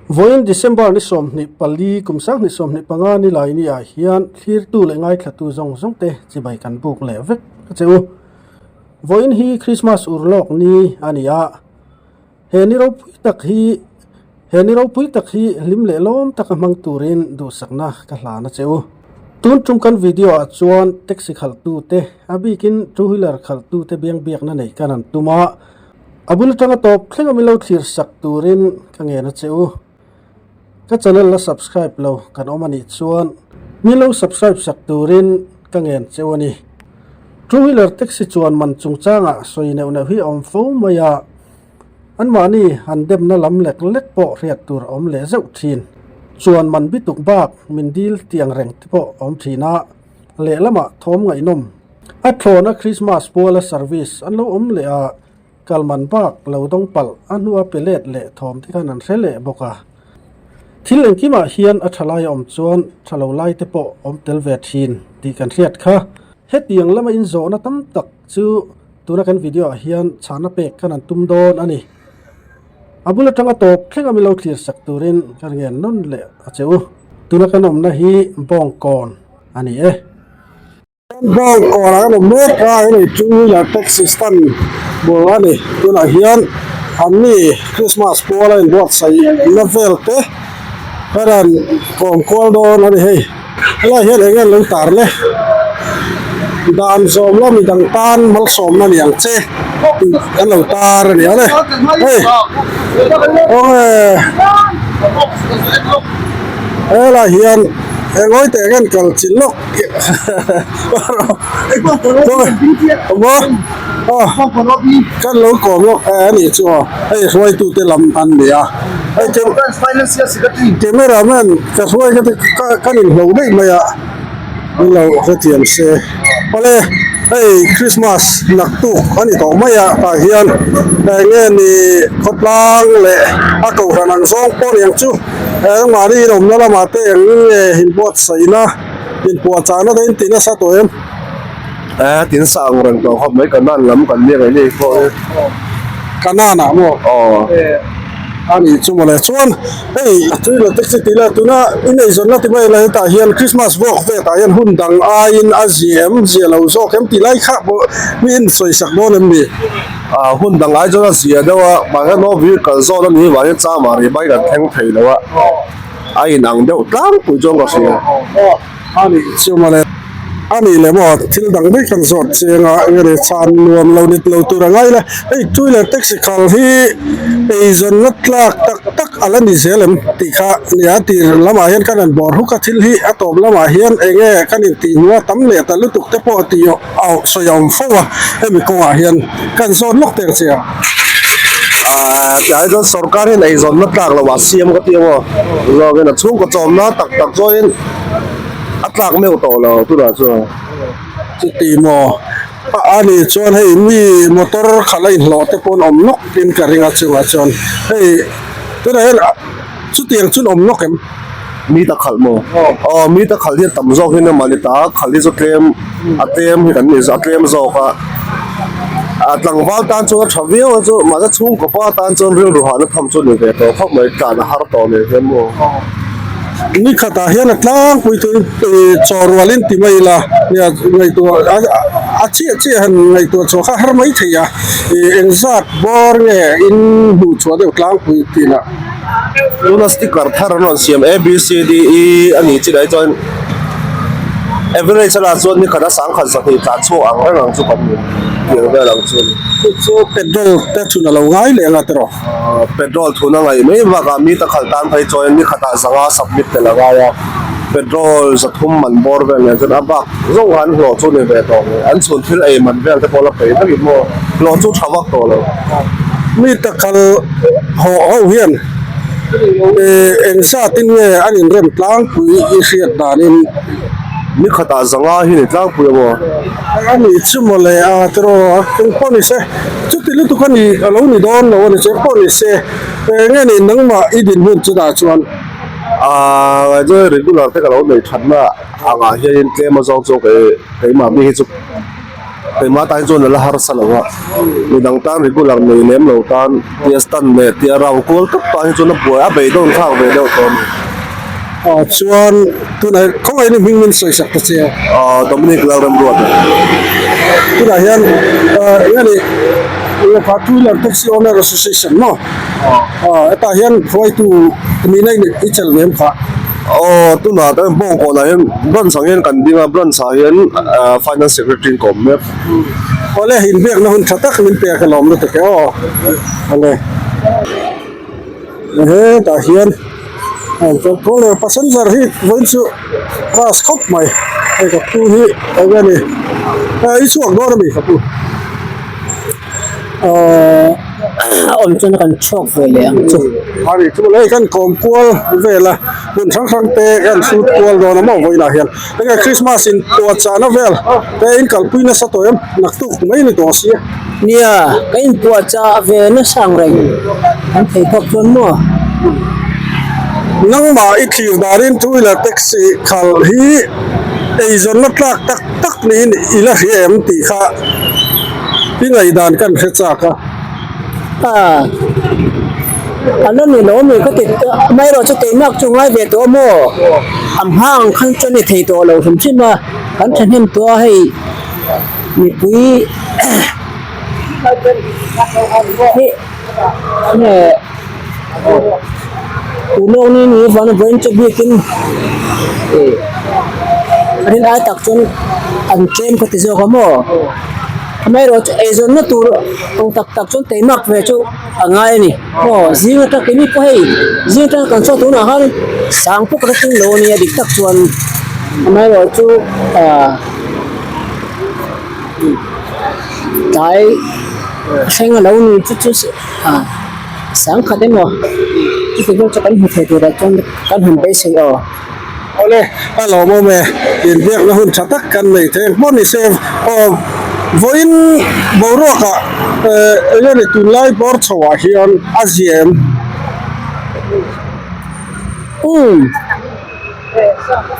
Vawiin December ni 24 kum 2025 ni lai ni ah hian thlirtu leh ngaithlatu zawng zawng te chibai kan buk leh vek a che u. Vawiin hi Christmas urlawk ni a ni a, he ni ropui tak hi he ni ropui tak hi hlim leh lawm taka hmang turin duhsakna ka hlan a che u. Tun tum kan video ah chuan taxi khalhtu te a bikin two wheeler khalhtu te biang biakna nei kan han tum a. A bul atanga tawp thleng a min lo thlir sak turin ka ngen a che u. Ka channel la subscribe lo kan awm a nih chuan min lo subscribe sak turin ka ngen che u a ni. Two wheeler taxi chuan man chungchangah sawi neuh neuh hi a awm fo mai a, anmahni han demna lam lek lek pawh hriat tur a awm leh zeuh thin. Chuan man bituk bak min dil tiang reng te pawh a awm thin a, lehlamah thawm ngaihnawm A thlawna Christmas puala service an lo awm leh a, kalman bak lo dawng palh a hnua pe let leh thawm te khan an hre leh bawk a. Thil engkimah hian a tha lai a awm chuan tha lo lai te pawh awm tel ve thin tih kan hriat kha. Hetiang lama inzawhna tam tak chu tuna kan video ah hian chhahna pek kan han tum dawn a ni. A bul atanga tawp thleng a min lo thlir sak turin kan ngen nawn leh a che u. Tuna kan awmna hi Bawngkawn a ni e. Bank kawrah an awm mek a hei two wheeler taxi stand bul a ni tunah hian an mi Christmas pual a inbuatsaih na vel te a rawn kawm kual dawn a ni hei helaiah hian eng nge an lo tar le dan zawm la midang tan malsawmna ni ang che tih an lo tar a ni ang e hei khawnge helaiah hian engawi teh nge an kal chin lawk. Kan lo kawm lawk a nih chu aw hei hruaitu te lam an ni a hei camera man ka hruai ka kan inhlo daih mai a min lo hrethiam se awle hei Christmas naktuk a ni tawh mai a tah hian eng nge ni khawtlang leh a kohhran ang zawng pawh ni ang chu. Engmahni in awmna lamah te eng nge inbuatsaihna inpuahchahna te in ti nasa tawh em? Eh tin sa ang reng tawh khawp mai Kanan lam kan nia ngaih ni pawh hi. Kanan ah maw? Aw. A nih chu mawle chuan hei tui la taxi tih la tuna i neizawnna ti mai la hetah hian Christmas vawk vet ah hian hun dang aiin a zia em zia lo zawk em tih lai kha pawh mi in sawisak dawn em ni? Ah hun dang ai chuan a zia deuh a mahse no vehicle zawn a nih vangin chama ri bike an thleng thei lo a a in ang deuh tlangpui chuan ka hria. A nih chu mawle a nih leh maw thil dang daih kan zawt chiang a eng emaw chhan nuam lo nit lo tur a ngai la hei two wheeler taxi khal hi eizawnna tlak tak tak a la ni zel em tih kha a ni a tir lamah hian kan han bawr huk a thil hi a tawp lamah hian eng nge kan intih hmuh a tam leh ta lutuk te pawh tih Aw sawi a awm fo a, hemi kawngah hian kan zawn lawk teng che a. Aaa tih ai chuan sorkar hian eizawnna tlak loh ah siam ka ti ang aw, zawkin a chhungkaw chawmna tak tak chuanin a tlak meuh tawh lo tunah chuan. Chuti maw a nih chuan hei mi motor khalh a inhlawh te pawh an awm nawk in ka ring a chungah chuan hei tunah hian Chutiang chu awm lawk em? Mi ta khalh maw? Aw mi ta khalh hi a tam zawk in mahni ta khalh hi chu tlem a tlem hi kan ni a tlem zawk a, a tlangval tan chuan a tha viau a chu mahse chhungkaw pa tan chuan rilru hahna tham chu ni ve tawh khawp mai tlan a har tawh nen hian maw. Ni khatah hian a tlangpui chu chaw rual in ti mai ila nia ngaihtuah a chiah chiah han ngaihtuah chhuah kha har mai thei a engzat bawr nge in hmuh chhuah deuh tlangpui tih lah. Tuna sticker thar an rawn siam A B C D E a nih chinah hi chuan average a lah chuan ni khat a sangkhat zahnih tlan chhuak ang reng ang chu kan ni tih vel ang chu a ni. Chu chu petrol te thun a lo ngai leh ang a tiraw? Aaa petrol thun a ngaih mai bakah mi ta khalh tan phei chuan ni khatah zanga submit tel a ngai a, petrol zathum man bawr vel nen chuan a bak zawng kha an hlawh chu ni ve tawh mai, an chhun thil ei man vel te pawh la peih vekin maw hlawh chu tha vak tawh lo. Mi ta khalh haw ho hian eng zatin nge an inrem tlangpui i hriat danin. Ni khatah zanga hi ni tlangpui a maw? A nih chu mawle a tiraw eng pawh ni se chuti lutuk a ni a lo ni dawn lo a ni chu eng pawh ni se eng nge ni nangmah i dinhmun chutah chuan. Aaa chuan regular te ka lo nei thatna angah hianin tlem a zawng chu keimah mi hi chu. Keimah tan hi chuan a la harsa lo a, midang tan regular nei lem lo tan tia stand leh tia round kual tawp tan hi chuan a buai a beidawn thlak ve deuh tawh a ni. Aw chuan tunah hian khawngaih in hming min sawi sak ta che a. Aw Dominic Lalremruata. Tunah hian eng a nih two wheeler taxi owner association maw? Aw hetah hian hruaitu nihna i chelh ve em kha? Aw tunah te bawngkawnah hian branch ang hian kan ding a branch ah hian finance secretary in ka awm mek. Awle inbiakna hun tha tak min pek alawm lutuk e aw. Awle hetah hian passenger hi vawiin chu bus khawp mai hei ka pu hi eng a ni i chhuak dawn a mi ka pu. Aaa a awm chuan kan chhuak ve leh ang chu. A ni chu hei kan kawm kual vel a hmun hrang hrang te kan hrut kual dawn a maw vawiinah hian enge Christmas in puahchahna vel te in kalpui nasa tawh em naktuk mai ni tawh sia. Nia ka inpuahchah ve nasa ang reng an thei tawk chuan maw. Nangmah i thlir danin two wheeler taxi khal hi eizawnna tlak tak tak niin i la hria em tih kha. I ngaihdan kan hre chak a. A, a la ni lo ami ka ti amaherawh chu teimak chu ngai ve tawh a maw? A hma ang khan chuan ni thei tawh lo hrim hrim a, kan thahnem tawh a hei mipui hi nge tunlawk ni ni vana vawiin chu biakin ih rin ai tak chuan an tlem ka ti zawk a maw amaherawh chu eizawnna tur ang tak tak chuan teimak ve chu a ngai a ni aw zing atang keini pawh hei zing atang kan chhuak tunah khan sang pawh ka la tling lo a nia dik tak chuan amaherawh chu ah tlai thleng a lo ni chu chu ah. Sangkhat emaw chuti vel chu kan hmu thei turah chuan kan han beisei aw. Awle, a lawmawm e, inbiakna hun tha tak kan nei thei ang pawh ni se aw vawiin boruakah eng nge ni tunlai bawr chhoah hian a zia em? Umm,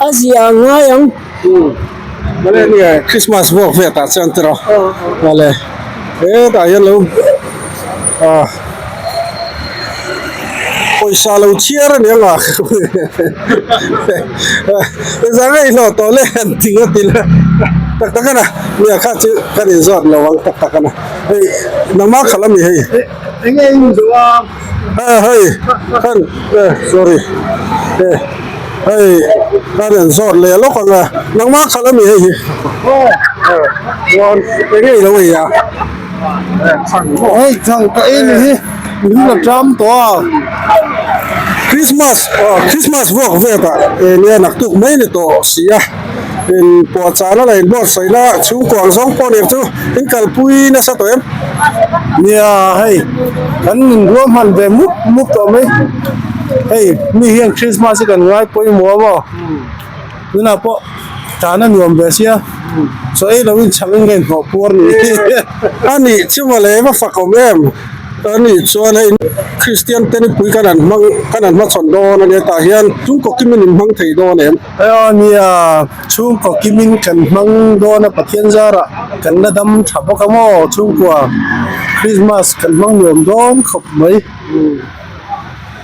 a zia ngai ang. Awle nia Christmas vuak vet ah chuan tiraw awle hetah hian lo ah pawisa lo chhiar a ni ang a zang a inhlawh tawh le han ti ngawt ila tak tak a na nia kha chu kan inzawt lo ang tak tak a na hei nangmah khalh a mi hei enge in zawh a. A hei kan eh sorry eh hei kan in zawt leh lawk ang a nangmah khalh a mi hei hi chuan enge i lo ei a hei chhang ka ei ni hi min la ṭam tawh a Christmas aw Christmas vuak vet ah eh nia naktuk mai ni tawh si a in puahchahna leh in buatsaih na chhungkua ang zawng pawh nen chu in kalpui nasa tawh em. Nia hei kan inruah hman ve mup mup tawh mai hei mi hian Christmas hi kan ngai pawimawh a maw tunah pawh tan a nuam ve sia chaw ei loin chhak in ka inhnawh puar ni a nih chu mawle va fak awm em a nih chuan hei Kristian te nipui kan han hmang kan han hmachhawn dawn a nia tah hian chhungkaw kimin in hmang thei dawn em. Aw nia Chhungkaw kimin kan hmang dawn a Pathian zarah kan la dam tha bawk a maw chhungkua Christmas kan hmang nuam dawn khawp mai.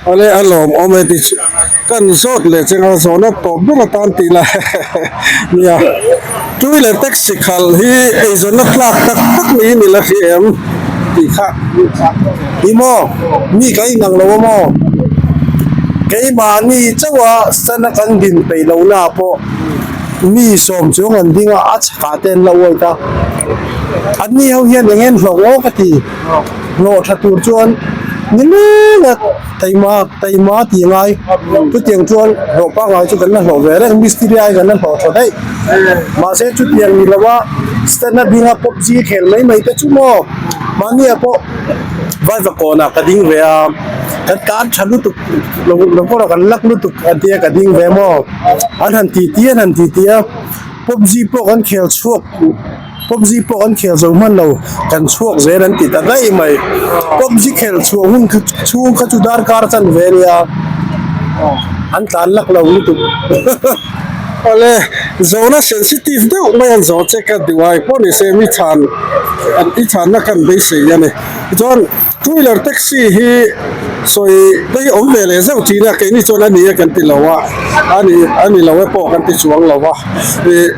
Awle a lawm awm e tih kan zawt leh che nga zawhna tawp ber atan tih la nia two wheeler taxi khalh hi eizawnna tlak tak tak niin i la hria em tih kha. Ni maw mi ka inang lo a maw keimahni chauha sana kan din peih lohna pawh mi sawm chuang an ding a a chhakah te an la uaih a anni ho hian eng en hlawk aw ka ti hlawh tha tur chuan ni leng a taima taima tih ngai chutiang chuan hlawh pangngai chu kan la hlawh ve reng mistiri ai kan la hlawh tha daih mahse chutiang ni lova stand a ding a pubg khel mai mai te chu maw mahnia pawh vaiva kawnah ka ding ve a kan tan tha lutuk lo lo pawh kan lak lutuk a tia ka ding ve maw an han ti ti an han ti ti a pubg pawh kan khel chhuak pubg pawh kan khel zo hman lo kan chhuak zel an ti ta daih mai pubg khel chhuah hun kha chhung kha chu darkar chan ve ania an tlan lak lo lutuk. Awle, zawhna sensitive deuh mai an zawh che ka duh a, engpawh ni se mi chhan i chhanna kan beisei a ni. Tichuan two wheeler taxi hi sawi te hi awm ve leh zeuh thin a, keini chuan a ni e kan ti lo a, a ni a ni lo e pawh kan ti chuang lo a. Ih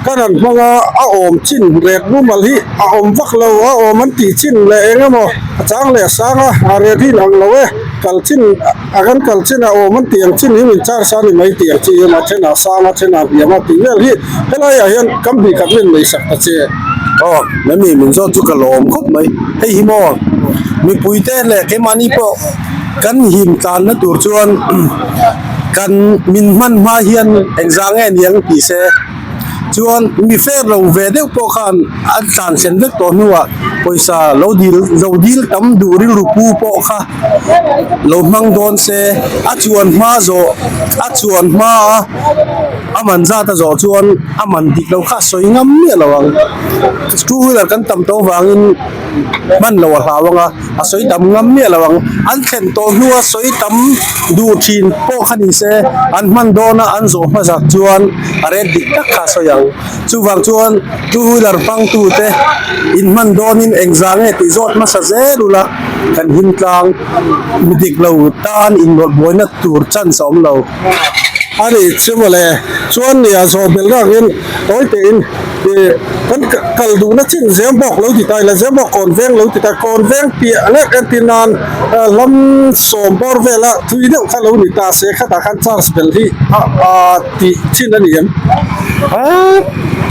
kan han hmang a, a awm chin ret mumal hi a awm vak lo, a awm an tih chin leh eng emaw a chang leh a sang a, a ret hi inang lo e, kal chin. A kan kal chin a awm an tih ang chin hi min charge a ni mai tih ang chi hian a then ah sang a then ah hniam a tih vel hi helai ah hian kam hnih khat min nei sak ta che. Aw Mami min zawt chu ka lawm khawp mai hei hi maw mipui te leh keimahni pawh kan him tlanna tur chuan kan min hman hma hian engzah nge niang tih se. Chuan mi fair lo ve deuh pawh khan an tlan thlen vek tawh hnuah pawisa lo dil lo dil tam duh rilru pu pawh kha lo hmang dawn se a chuan hma zawh a chuan hma a a man zat a zawh chuan a man dik lo kha a sawi ngam miah lo ang two wheeler kan tam tawh avangin hman lo a hlau ang a a sawi tam ngam miah lo ang an thlen tawh hnua sawi tam duh thin pawh kha ni se an hman dawn a an zawh hmasak chuan a ret dik tak kha a sawi ang chuvang chuan two wheeler hmang tu te in hman dawn in engzah nge tih zawt hmasa zel ula kan him tlang mi dik lo tan inrawlh buaina tur chance a awm lo. A ni chu mawle chuan nia zawh belh rakin tawi tein ih kan kal duhna chin Zembawk lo ti ta ila Zembawk kawn veng lo ti ta kawn veng piah lek entir nan hlam sawm bawr vela thui deuh kha lo ni ta se khatah khan charge belh hi a tih thin a ni em? Aa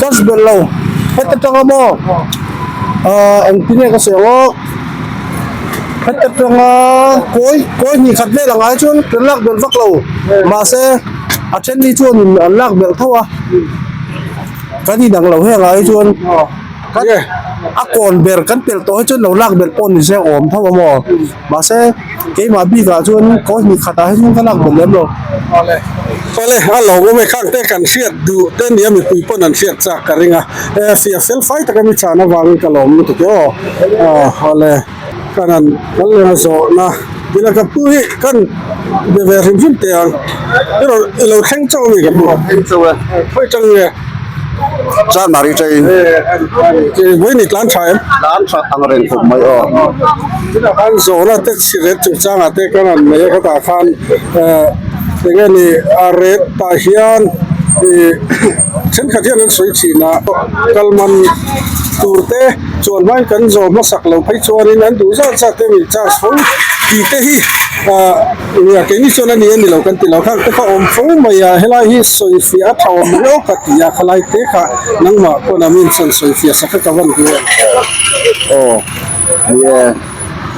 charge belh lo heta tanga maw ah engtin nge ka sawi ang aw heta tanga kawi kawi hnih khat vel ang ai chuan kan lak belh vak lo mahse a then ni chuanin an lak belh tho a kan inang lo heng ah hi chuan kan a kawn ber kan pelh tawh hi chuan lo lak belh pawh ni se awm tho a maw mahse keimah bikah chuan kawi hnih khatah hi chuan ka lak belh lem lo. Awle awle a lo awm e khang te kan hriat duh te nia mipui pawn an hriat chak ka ring a e fiah fel fai taka mi chhan avangin ka lawm lutuk e aw awle. Kan han kal leh a zawhna ila ka pu hi kan be ve hrim hrim teh ang i rawn i lo thleng chauh a mi ka pu thleng chauh e khawi tang nge Chanmari train vawiin i tlan tha em tlan tha ang reng khawp mai aw tunah khan zawhna te chhi ret chungchangah te kan han nei a khatah khan eng nge ni a ret tah hian ih thenkhat hian an sawi thin a kal man tur te. Chuan hmain kan zawh hmasak lo phei chuanin an duh zat zat te min charge fo tih te hi ah nia keini chuan a ni a ni lo kan ti lo khang te kha awm fo mai a helai hi sawi fiah a tha awm riau ka ti a khalai te kha nangmah pawn a min chuan sawi fiah sak kha ka van duh em. Aw ni e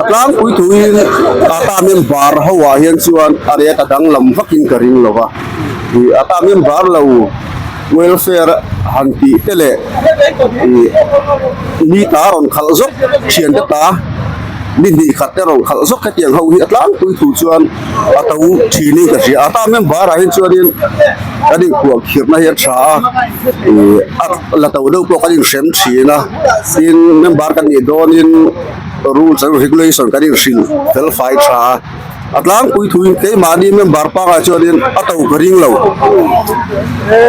a tlangpui tuin Tata member ho ah hian chuan a rate a danglam vakin ka ring lo va ih a ta member lo. Welfare han tih te leh ih mi ta rawn khalh zawk thian te ta mi hnih khat te rawn khalh zawk hetiang ho hi a tlangpui thu chuan a to thin in ka hria a ta member ah hian chuanin kan inkuah khirhna hi a tha a ih a la to deuh pawh kan inhrem thin a tin member kan nih dawnin rules and regulation kan inhrilh fel fai tha a. A tlangpui thuin keimahni member pangai chuanin a to ka ring lo. E,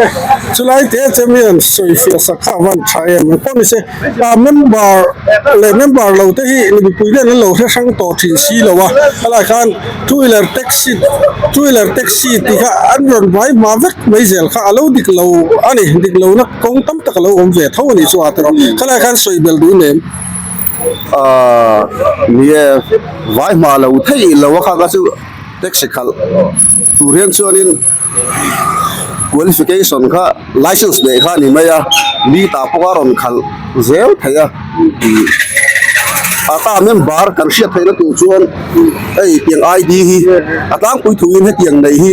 chulai te che mi an sawi fiah sak kha a van tha em ang pawh ni se, a member leh member lo te hi mipui nen an lo hre hrang tawh thin si lo a, helai khan two wheeler taxi two wheeler taxi tih kha an rawn vai hma vek mai zel kha a lo dik lo a ni, dik lohna kawng tam tak a lo awm ve tho a nih chu a tawrh a, khalai khan sawi belh duh nem. Aaa ni e vai hma lo theih lo a kha kha chu taxi khalh tur hian chuanin qualification kha license neih kha a ni mai a mi tah pawh a rawn khalh zel theih a ih a ta member kan hriat theihna tur chuan hei tiang I D hi a tlangpui thuin hetiang nei hi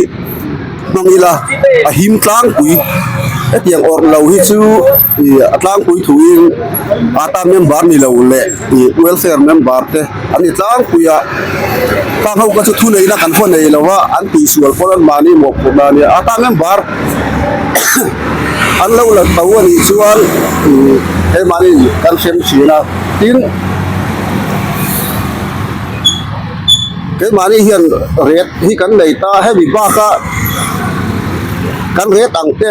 hmang ila a him tlangpui hetiang awrh lo hi chu ih a tlangpui thuin ata member ni lo leh ih welfare member te an ni tlangpui a khang ho kha chu thu neihna kan haw nei lo a an tihsual pawn an mahni mawhphurhna a nia ata member an lo la tho a nih chuan ih keimahni kan hrem thin a tin. Keimahni hian rate hi kan nei ta hemi baka Kan ret ang te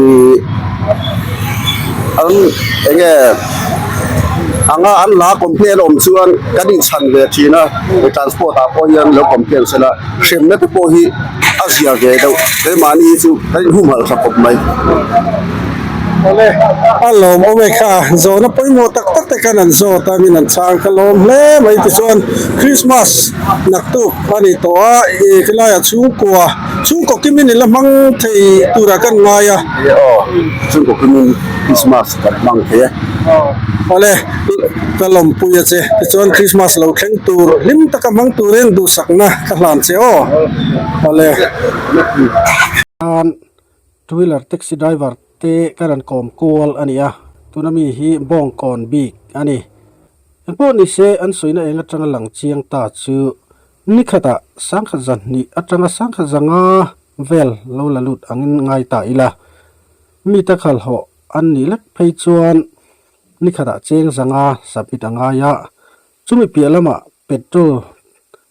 ih an enge anga an la complain awm chuan kan inchhan ve thin a transport ah pawh hian lo complain sela hremna te pawh hi a zia ve deuh keimahni hi chu kan inhumhalh tha khawp mai. Awle a lawm awm e kha zawhna pawimawh tak tak te khan an zawt a min an chhang ka lawm hle mai tichuan Christmas naktuk a ni tawh a ih helaiah chhungkua Chhungkaw kimin i la hmang thei turah kan ngai a. Nia aw, chhungkaw kimin Christmas kan hmang thei e. Awle, ka lawmpui a che. Tichuan Christmas lo thleng tur hlim taka hmang turin duhsakna ka hlan che aw. Awle. Tan two wheeler taxi driver te ka rawn kawm kual a ni a, tuna mi hi Bawngkawn bik a ni. Engpawh nise an sawina eng atanga lang chiang ta chu Ni khatah sangkhat zahnih atanga sangkhat zanga vel lo la lut angin ngai ta ila. Mi ta khalhawh an nih lek phei chuan ni khatah cheng zanga submit a ngai a, chumi piah lamah petrol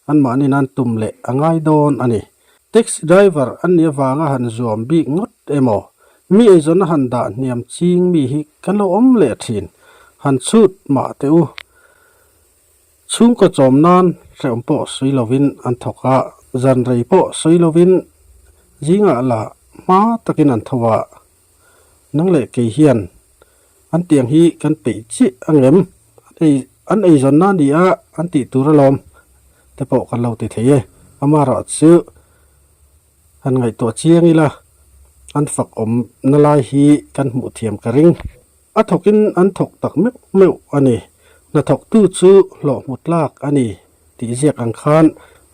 anmahni nan tum leh a ngai dawn a ni. Taxi driver an nih avanga han zuam bik ngawt emaw, mi eizawnna han dah hniam ching mi hi kan lo awm leh thin, han chhut mah teh u. Chhungkaw chawm nan hrehawm pawh sawi lovin an thawk a, zan rei pawh sawi lovin zingah la hma takin an tho a. Nang leh kei hian an tiang hi kan peih chiah ang em? An eizawnna a ni a, an tih tur alawm te pawh kan lo ti thei e. Amaherawh chu han ngaihtuah chiang ila an fak awmna lai hi kan hmuh thiam ka ring. A thawkin an thawk tak meuh meuh a ni. Hnathawktu chu hlawh hmu tlak a ni tih ziak ang khan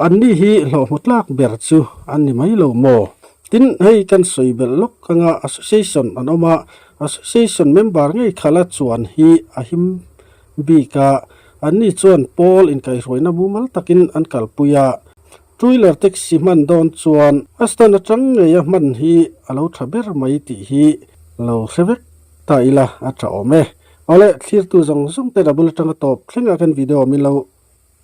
anni hi hlawh hmu tlak ber chu an ni mai lo maw? Tin, hei kan sawi belh lawk anga association an awm a, association member ngei khala chuan hi a him bik a, anni chuan pawl inkaihhruaina mumal takin an kalpui a. Two wheeler taxi hman dawn chuan a stand atang ngeia hman hi a lo tha ber mai tih hi lo hre vek ta ila a tha awm e. Awle thlirtu zawng zawng te double atanga tawp thlengah khan video min lo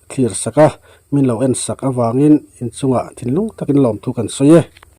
thlir sak a, min lo en sak avangin inchungah thinlung takin lawmthu kan sawi e.